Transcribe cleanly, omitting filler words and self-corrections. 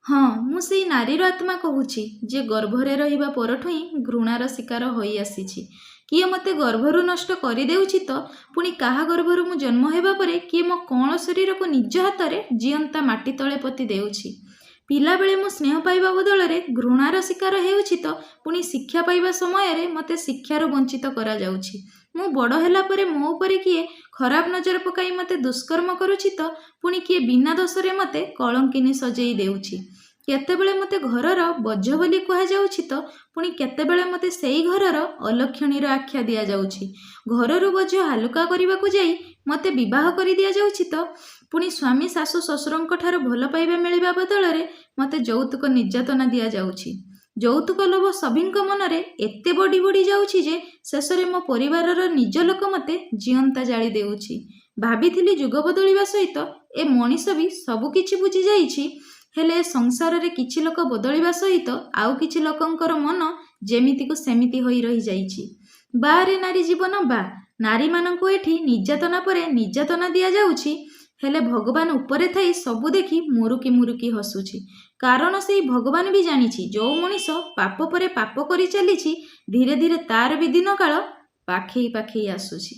ହଁ, ମୁଁ ସେଇ ନାରୀର ଆତ୍ମା କହୁଛି, ଯିଏ ଗର୍ଭରେ ରହିବା ପରଠୁଁ ହିଁ ଘୃଣାର ଶିକାର ହୋଇଆସିଛି। କିଏ ମୋତେ ଗର୍ଭରୁ ନଷ୍ଟ କରିଦେଉଛି ତ ପୁଣି କାହା ଗର୍ଭରୁ ମୁଁ ଜନ୍ମ ହେବା ପରେ କିଏ ମୋ କଅଁଳ ଶରୀରକୁ ନିଜ ହାତରେ ଜିଅନ୍ତା ମାଟି ତଳେ ପୋତି ଦେଉଛି। ପିଲାବେଳେ ମୁଁ ସ୍ନେହ ପାଇବା ବଦଳରେ ଘୃଣାର ଶିକାର ହେଉଛି ତ ପୁଣି ଶିକ୍ଷା ପାଇବା ସମୟରେ ମୋତେ ଶିକ୍ଷାରୁ ବଞ୍ଚିତ କରାଯାଉଛି। ମୁଁ ବଡ଼ ହେଲା ପରେ ମୋ ଉପରେ କିଏ ଖରାପ ନଜର ପକାଇ ମୋତେ ଦୁଷ୍କର୍ମ କରୁଛି ତ ପୁଣି କିଏ ବିନା ଦୋଷରେ ମୋତେ କଳଙ୍କିନୀ ସଜେଇ ଦେଉଛି। କେତେବେଳେ ମୋତେ ଘରର ବୋଝ ବୋଲି କୁହାଯାଉଛି ତ ପୁଣି କେତେବେଳେ ମୋତେ ସେଇ ଘରର ଅଲକ୍ଷଣୀର ଆଖ୍ୟା ଦିଆଯାଉଛି। ଘରରୁ ବୋଝ ହାଲୁକା କରିବାକୁ ଯାଇ ମୋତେ ବିବାହ କରିଦିଆଯାଉଛି ତ ପୁଣି ସ୍ୱାମୀ, ଶାଶୁ, ଶ୍ୱଶୁରଙ୍କଠାରୁ ଭଲ ପାଇବା ମିଳିବା ବଦଳରେ ମୋତେ ଯୌତୁକ ନିର୍ଯାତନା ଦିଆଯାଉଛି। ଯୌତୁକ ଲୋଭ ସଭିଙ୍କ ମନରେ ଏତେ ବଢ଼ି ବଢ଼ି ଯାଉଛି ଯେ ଶେଷରେ ମୋ ପରିବାରର ନିଜ ଲୋକ ମୋତେ ଜିଅନ୍ତା ଜାଳି ଦେଉଛି। ଭାବିଥିଲି ଯୁଗ ବଦଳିବା ସହିତ ଏ ମଣିଷ ବି ସବୁ କିଛି ବୁଝିଯାଇଛି। ହେଲେ ଏ ସଂସାରରେ କିଛି ଲୋକ ବଦଳିବା ସହିତ ଆଉ କିଛି ଲୋକଙ୍କର ମନ ଯେମିତିକୁ ସେମିତି ହୋଇ ରହିଯାଇଛି। ବାରେ ନାରୀ ଜୀବନ ବା! ନାରୀମାନଙ୍କୁ ଏଠି ନିର୍ଯାତନା ପରେ ନିର୍ଯାତନା ଦିଆଯାଉଛି। ହେଲେ ଭଗବାନ ଉପରେ ଥାଇ ସବୁ ଦେଖି ମୁରୁକି ମୁରୁକି ହସୁଛି। କାରଣ ସେଇ ଭଗବାନ ବି ଜାଣିଛି, ଯୋଉ ମଣିଷ ପାପ ପରେ ପାପ କରିଚାଲିଛି, ଧୀରେ ଧୀରେ ତାର ବି ଦିନକାଳ ପାଖେଇ ପାଖେଇ ଆସୁଛି।